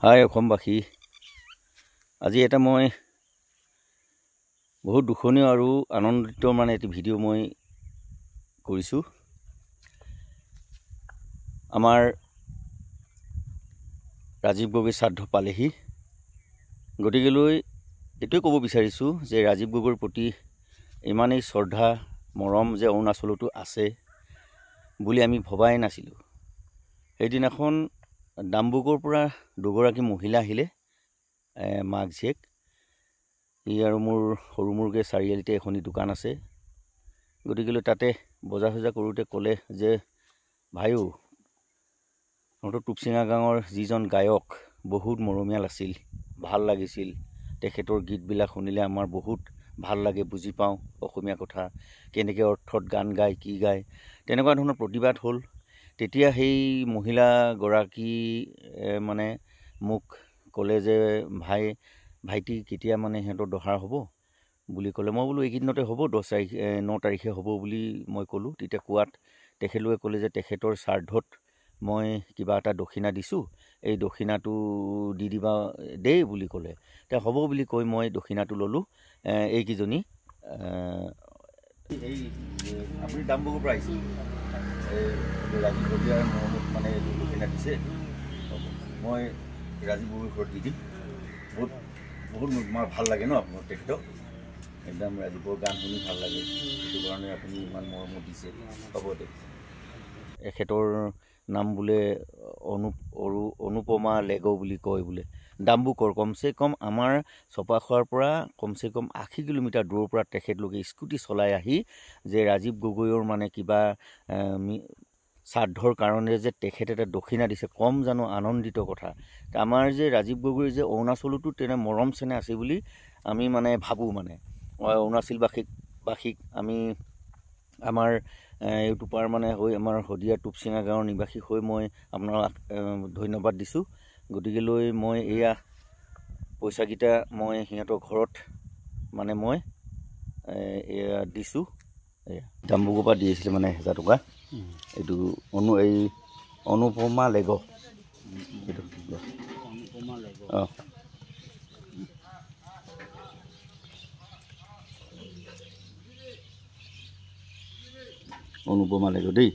হাই অসমবাসী, আজি এটা মই বহুত দুখনীয় আৰু আনন্দিত মানে এটি ভিডিঅ' মই কৰিছোঁ। আমাৰ ৰাজীৱ গগৈ শ্ৰাদ্ধ পালেহি, গতিকেলৈ এইটোৱে ক'ব বিচাৰিছোঁ যে ৰাজীৱ গগৈৰ প্ৰতি ইমানেই শ্ৰদ্ধা মৰম যে অৰুণাচলতো আছে বুলি আমি ভবাই নাছিলোঁ। সেইদিনাখন ডাম্বুকৰ পৰা দুগৰাকী মহিলা আহিলে, মাক জীয়েক। ই আৰু মোৰ সৰু মুৰ্গে চাৰিআলিতে এখনি দোকান আছে, গতিকেলৈ তাতে বজাৰ চজাৰ কৰোঁতে ক'লে যে ভাইও, তহঁতৰ টুপচিঙা গাঁৱৰ যিজন গায়ক বহুত মৰমীয়াল আছিল, ভাল লাগিছিল, তেখেতৰ গীতবিলাক শুনিলে আমাৰ বহুত ভাল লাগে, বুজি পাওঁ অসমীয়া কথা, কেনেকৈ অৰ্থত গান গায়, কি গায়, তেনেকুৱা ধৰণৰ প্ৰতিবাদ হ'ল। তেতিয়া সেই মহিলাগৰাকী মানে মোক ক'লে যে ভাইটি কেতিয়া মানে সিহঁতৰ দহাৰ হ'ব বুলি ক'লে। মই বোলো এইকেইদিনতে হ'ব, 10 তাৰিখ 9 তাৰিখে হ'ব বুলি মই ক'লোঁ। তেতিয়া কোৱাত তেখেতলোকে ক'লে যে তেখেতৰ শ্ৰাদ্ধত মই কিবা এটা দক্ষিণা দিছোঁ, এই দক্ষিণাটো দি দিবা দেই বুলি ক'লে। এতিয়া হ'ব বুলি কৈ মই দক্ষিণাটো ল'লোঁ। এইকেইজনী এই আপুনি ডাম্বুকৰ পৰা আহিছে, এই ৰাজীৱ গগৈৰ মৰমত মানে এইটো দক্ষিণা দিছে, মই ৰাজীৱ গগৈৰ ঘৰত দি দিম। বহুত বহুত ভাল লাগে ন আপোনাৰ তেখেতক, একদম ৰাজীৱৰ গান শুনি ভাল লাগে, সেইটো কাৰণে আপুনি ইমান মৰমত দিছে। হ'ব দে। এখেতৰ নাম বোলে অনুপমা লেগ বুলি কয় বোলে, ডাম্বুকৰ। কমচে কম আমাৰ চপাখোৱাৰ পৰা কমচে কম 80 কিলোমিটাৰ দূৰৰ পৰা তেখেতলোকে স্কুটি চলাই আহি যে ৰাজীৱ গগৈৰ মানে কিবা শ্ৰাদ্ধৰ কাৰণে যে তেখেতে এটা দক্ষিণা দিছে, কম জানো আনন্দিত কথা। আমাৰ যে ৰাজীৱ গগৈৰ যে অৰুণাচলতো তেনে মৰম চেনেহ আছে বুলি আমি মানে ভাবোঁ। মানে অৰুণাচলবাসীক আমি আমাৰ ইউটিউবাৰ মানে হৈ আমাৰ শদিয়া টুপচিঙা গাঁৱৰ নিবাসী হৈ মই আপোনাক ধন্যবাদ দিছোঁ। গতিকেলৈ মই এয়া পইচাকেইটা মই সিহঁতৰ ঘৰত মানে মই এয়া দিছোঁ। এয়া ডাম্বুকৰ পৰা দি আছিলে মানে 1000 টকা। এইটো এই অনুপমা লেগ, এইটো অঁ অনুপমা লেগ দেই।